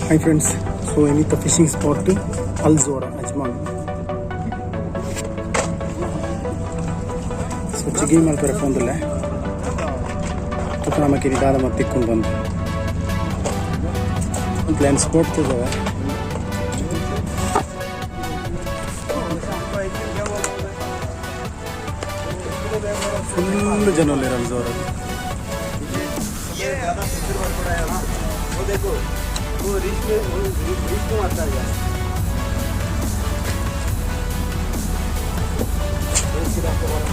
Hi friends, so ಇನಿತ fishing spot Al Zorah, Ajman. So jigging ಮಲ್ಪರೆ ಪೋಂದುಲ್ಲೆ. ತೂಕ ನಮಕ್ ಇನಿ ದಾದ ಮಲ್ತ್ ತಿಕ್ಕುಂಡು ಪಂದ್. Plan spot ತೂಜವೆ. ಫುಲ್ ಜನ ಉಲ್ಲೆರ್ ಅಲ್ ಜೋರ. वो देखो, वो रिस्क में, वो रिस्क में आता है। थोड़ा थोड़ा बहुत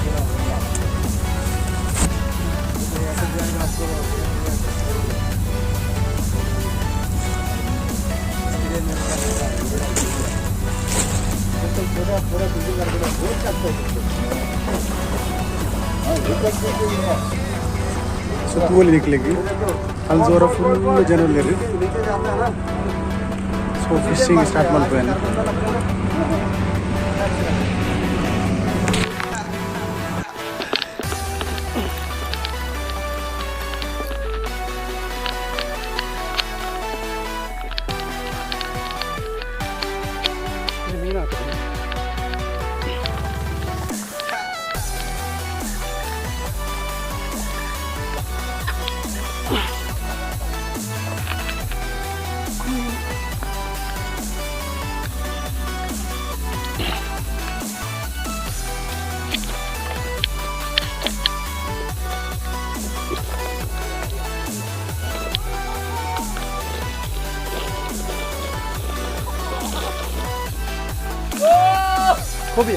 लगता है। ಸೊ ತೂವೊಲಿ ನಿಕ್ಲೆಗ್ ಅಲ್ ಜೋರ ಫುಲ್ ಜನ ಉಲ್ಲೆರ್. नीचे जाता है ना। ಸೊ ಫಿಶಿಂಗ್ ಸ್ಟಾರ್ಟ್ ಮಲ್ಪುವೆನ್. ಮೀನು ಹಾಕುದು. ಕೋಬಿ.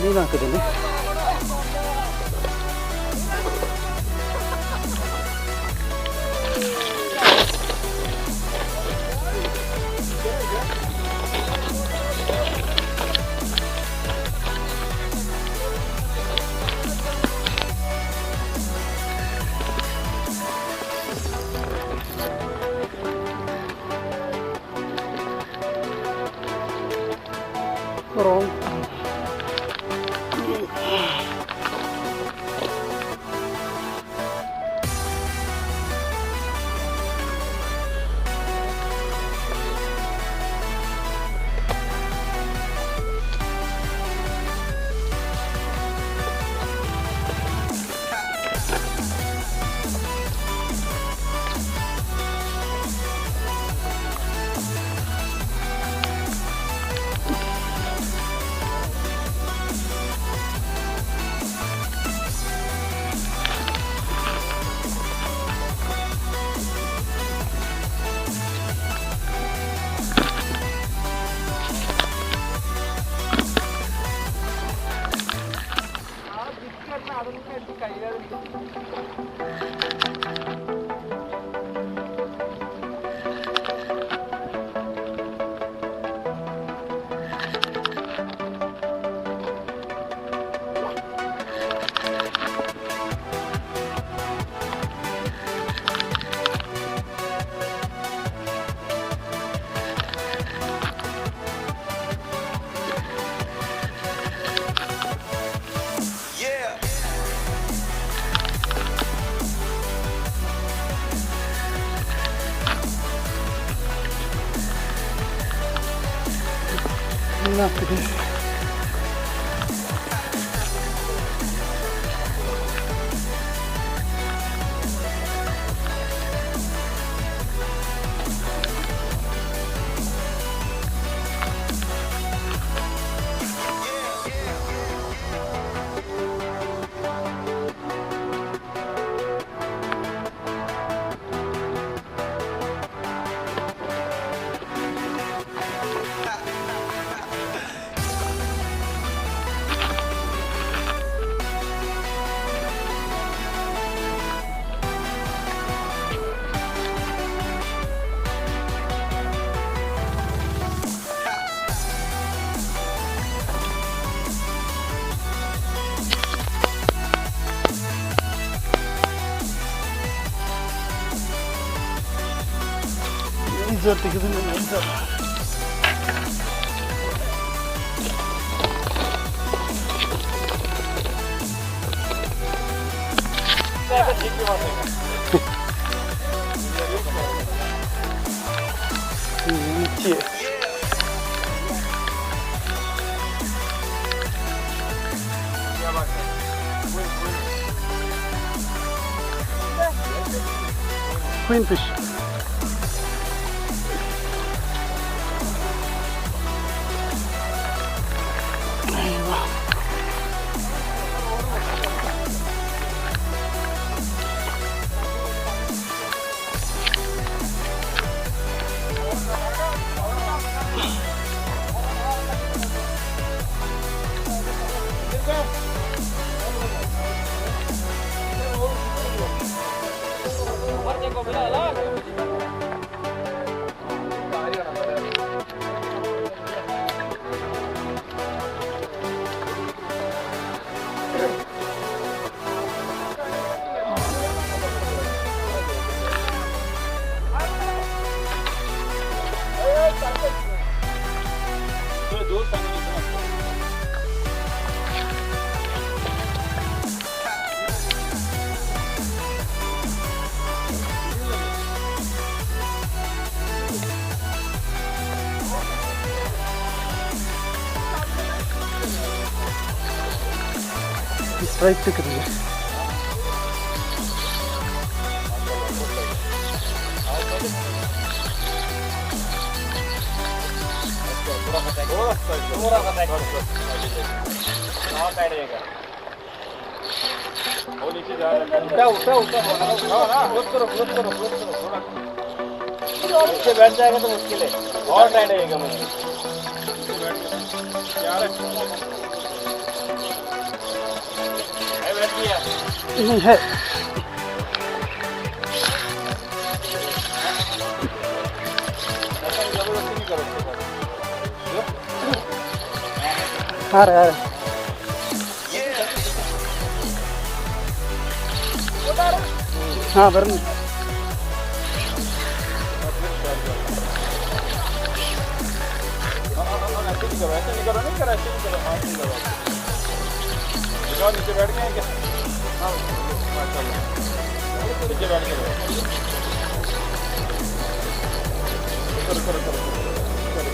ಮೀನು ಹಾಕುದಲ್ಲಿ. Wrong. ಮೀನು ಹಾಕುದು. ನೈಸರ್ ತೆಗೆದು ನೈಸರ್.理解。Queen fish. Eyvah. Strike ಸಿಕ್ಕಿದೆ. नीचे बैठ जाएगा तो मुश्किल है, और टाइट आएगा मुझे। बैठ गया। नहीं है। जबरदस्ती नहीं करो उसके साथ। आ रहा है, आ रहा है। हाँ वरुण। हाँ हाँ हाँ, ऐसे नहीं करो, ऐसे नहीं करो, नहीं करो, ऐसे नहीं करो, हाथ नहीं लगाओ। दिखाओ, नीचे बैठ गए हैं क्या? हाँ, माशाल्लाह, नीचे बैठ के लगाओ। करो करो करो करो,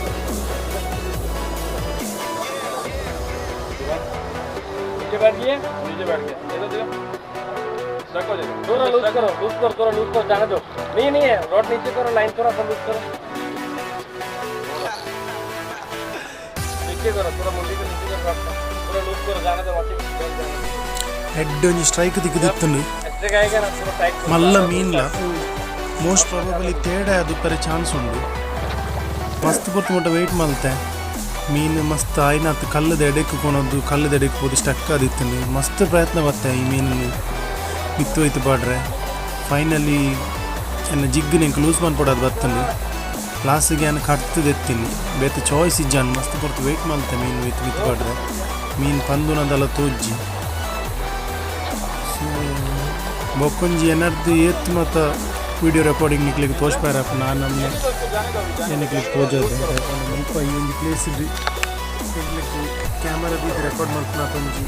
नीचे बैठ गए, नीचे बैठ गए, इधर देखो, रखो देखो, थोड़ा लूज करो, लूज करो, थोड़ा लूज करो, जाने दो। नहीं नहीं है, रॉड नीचे करो, लाइन थोड़ा सा लूज करो, नीचे करो थोड़ा, मुंडी को नीचे करो, रॉड का थोड़ा लूज करो, जाने दो, वापिस जाने दो। ಹೆಡ್ ಒಂಜಿ ಸ್ಟ್ರೈಕ್ ತಿಕ್ಕುದಿತ್ತುಂಡು. ऐसे आएगा ना, थोड़ा टाइट करो। ಮಲ್ಲ ಮೀನ್ಲ ಮೋಸ್ಟ್ ಪ್ರಾಬಬಲಿ ತೇಡೆ ಅದು ಪರೆ ಚಾನ್ಸ್ ಉಂಡು. ಮಸ್ತ್ ಪೊರ್ತು ಮುಟ್ಟ ವೆಯ್ಟ್ ಮಲ್ತೆ. ಮೀನು ಮಸ್ತ್ ಆಯ್ನಾತ್ ಕಲ್ಲದ ಎಡೆಕ್ ಕೊನೊಂದು ಕಲ್ಲದ ಎಡೆಕ್ ಪೋದು ಸ್ಟಕ್ ಆದಿತ್ತುಂಡು. ಮಸ್ತ್ ಪ್ರಯತ್ನ ಬತ್ತೆ ಈ ಮೀನನ್ನು ಮಿತ್ತು ಹೋಯ್ತು ಪಾಡ್ರೆ. ಫೈನಲಿ ಎನ್ನ ಜಿಗ್ಗ್ ಎಂಕ್ ಲೂಸ್ ಮನ್ಪೊಡಾದ್ ಬತ್ತುಂಡು. ಲಾಸ್ಟಿಗೆ ಯಾನ್ ಕಟ್ತ್ ದೆತ್ತೀನಿ, ಬೇತೆ ಚಾಯ್ಸ್ ಇಜ್ಜಾಂಡ್. ಮಸ್ತ್ ಪೊರ್ತು ವೆಯ್ಟ್ ಮಲ್ತೆ ಮೀನು ಮಿತ್ತು ಮಿತ್ತು ಪಾಡ್ರೆ. ಮೀನು ಪಂದುನದಲ ತೋಜ್ಜಿ. ಸೊ ಬೊಕ್ಕೊಂಜಿ ಎನರ್ದು ಏತ್ ಮಾತ ವಿಡಿಯೋ ರೆಕಾರ್ಡಿಂಗ್ ನಿಕ್ಲೆಗ್ ತೋಜ್ಪಾಯರಪ್ಪ. ನಾನು ನಮ್ಮನೆ ನಿಕ್ಲೆಗ್ ತೋಜಾದೆ. ಮುಲ್ಪ ಈ ಒಂಜಿ ಪ್ಲೇಸ್ ಎಂಕ್ಲೆಗ್ ಕ್ಯಾಮರಾ ದೀದ್ ರೆಕಾರ್ಡ್ ಮಲ್ಪುನಾತ್ ಒಂಜಿ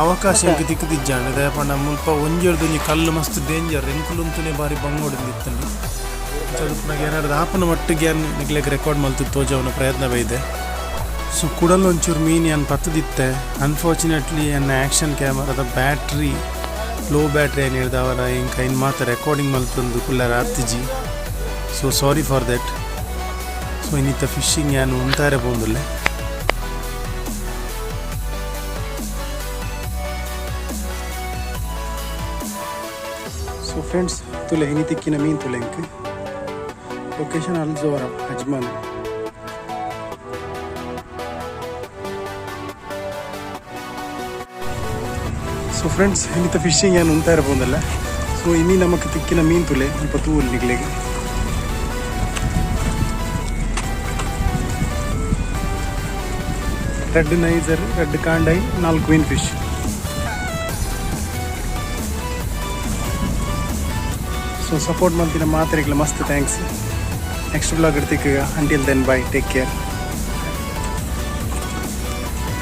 ಅವಕಾಶ ಎಂಕ್ ತಿಕ್ಕುದಿಜ್ಜಾಂಡ್. ದಾಯೆ ಪಂಡ ಮುಲ್ಪ ಒಂಜೊರ್ದು ಒಂಜಿ ಕಲ್ಲು ಮಸ್ತ್ ಡೇಂಜರ್. ಎಂಕುಲುಂತುನೆ ಬಾರಿ ಬಂಗೊಡುಂದಿತ್ತುಂಡು. ಚದುಪುನಗ ಏನಾದ್ರು ಆಪನ ಮಟ್ಟಿಗೆ ಯಾನ್ ನಿಕ್ಲೆಗ್ ರೆಕಾರ್ಡ್ ಮಲ್ತ್ ತೋಜಾವುನ ಪ್ರಯತ್ನ ಬೈದೆ. ಸೊ ಕುಡಲ್ ಒಂಚೂರು ಮೀನು ಯಾನ್ ಪತ್ತುದಿತ್ತೆ. ಅನ್ಫಾರ್ಚುನೇಟ್ಲಿ ಎನ್ನ ಆ್ಯಕ್ಷನ್ ಕ್ಯಾಮರಾದ ಬ್ಯಾಟ್ರಿ ಲೋ ಬ್ಯಾಟ್ರಿ ಏನು ಹೇಳ್ದವರ ಎಂಕ್ ಐನ್ ಮಾತ ರೆಕಾರ್ಡಿಂಗ್ ಮಲ್ತೊಂದು ಕುಲ್ಲರ ಆತಿಜಿ. So sorry for that. So ಇನ್ನಿತ್ತ fishing ಯಾನ್ ಉಂತಾರೆ ಪೋಂದುಲ್ಲೆ. ಸೊ ಫ್ರೆಂಡ್ಸ್, ತುಲೆ ಇನಿ ತಿಕ್ಕಿನ ಮೀನ್ ತುಲೆ ಎಂಕ್. Location Al Zorah, Ajman. So friends, ಇನ್ನಿತ fishing ಏನು ಉಂತಾ ಇರಬಹುದಲ್ಲ. ಸೊ ಇನಿ ನಮಕ್ ತಿಕ್ಕಿನ ಮೀನ್ ತುಲೆ ಅಲ್ಪ ತೂವೊಲಿ ನಿಕ್ಲೆಗ್. ರೆಡ್ ನೈಸರ್, ರೆಡ್ ಕಾಂಡೈ, ನಾಲ್ ಕ್ವೀನ್ ಫಿಶ್. ಸೊ ಸಪೋರ್ಟ್ ಮಲ್ತಿನ ಮಾತೆರೆಗ್ಲ ಮಸ್ತ್ thanks. ನೆಕ್ಸ್ಟ್ ವ್ಲಾಗ್ ತಿಕ್ಕುಗ. Until then, bye, take care.